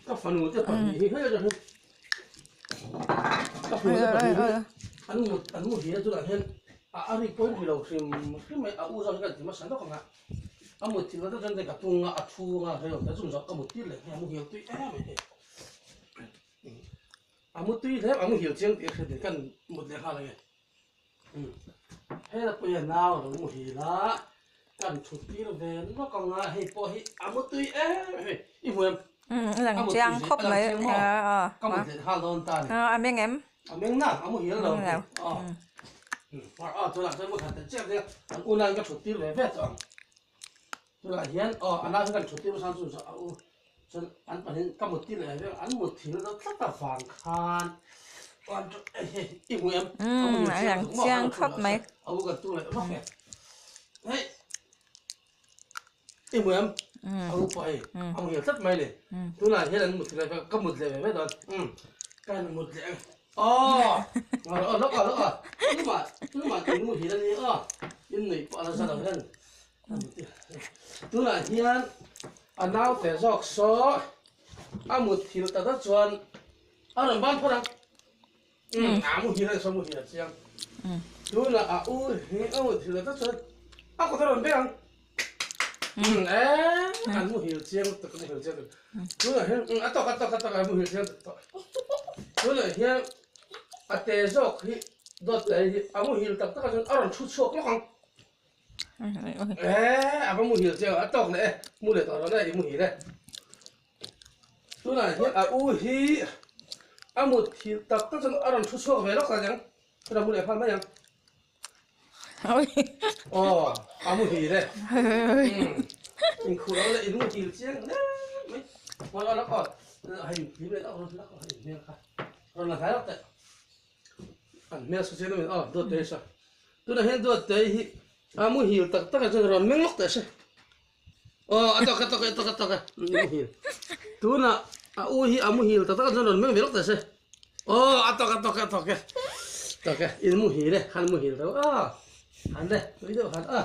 Ka fanu te pahnih hi hei aṭang hian ka fanu te pahnih hi an mut an mu hia tunah hian a a rik pawhin ri lo hrim hrim mai a u zawk hi ka inti hmasa lawk ang a a mut thil atang chuan ka tung a a thu anga hei awm ta chung zawk ka mut tir leh hei a muhil tui em mai hei a mu tui hle a muhil chiang tih a hriat kan mut leh nghal ange. Hela pawh hian nau a lo muhil a, kan thut tir ve lawk ang a, hei pawh hi a mu tui em em i hmu em? A lang chiang khawp mai ka mut leh nghal dawn ta a ni. A meng em? A meng na, a muhil lo a tunah chuan mu khat leh chiah nia an unain ka thut tir ve ve tawh ang. Tunah hian aw a nau hi kan thut tir hmasa chu a u chuan an pahnih ka mut tir leh vek an mut thil deuh tlat avang khan hei i hmu em a mu hil chiang duh maw chiang khawp mai a u kan tung leh vak e hei i hmu em a u pawh hei a mu hil tlat mai ni tunah hian an mut leh vek ka mut leh ve ve dawn ka mut leh ang aw aw lawk a lawk a tumah tumah in mu hil a ni aw in nuih pawh a la za lo hian Tunah hian a naute zawk saw a mut thil ta dat chuan a rawn ban phawt ang. Umm a muhil a ni saw muhil a chiang. Tunah a u hi a mut thil ta dat chuan a kut a rawn beng ang. Umm eee an muhil chiang lutuk a muhil chiang lutuk. Tunah hian a tawk a tawk a tawk a muhil chiang lutuk tawh. Tunah hian a te zawk hi dawt leh hi a muhil tak tak ah chuan a rawn thu chhuak lawk ang. Eee a va muhil chiang a tawk leh e mu leh tawh rawh le i muhil e tunah hian a u hi a mut thil tak tak chuan a rawn thu chhuak ve lawk ta ang tunah mu leh nghal mai ang aw a muhil e inkhuh lo leh in muhil chiang hle mai aw aw lawk aw hei hlim leh lawk lawk hei hmel kha rawn la hnai lawk teh. An hmel sa chiang deuhin aw Duattei a sa. Tunah hian Duattei hi a muhil tak tak ah chuan rawn meng lawk teh se. Aw a tawk e tawk e tawk e tawk e muhil. Tunah a u hi a muhil tak tak ah chuan rawn meng ve lawk teh se. Aw a tawk e tawk e tawk e tawk e in muhil e han muhil reuh a han le tui deuh han a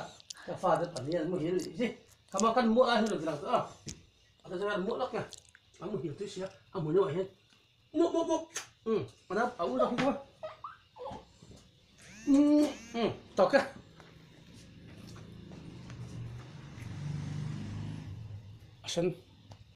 ka fate pahnih an muhil nih hi. Khama kan muah lai hi rawn ti lang tawh a. A ta chuan an muah lawk nge a muhil tui sia a hmu deuh ah hian. Mup mup mup. Um, ana a u dah hung Um, um, tok e.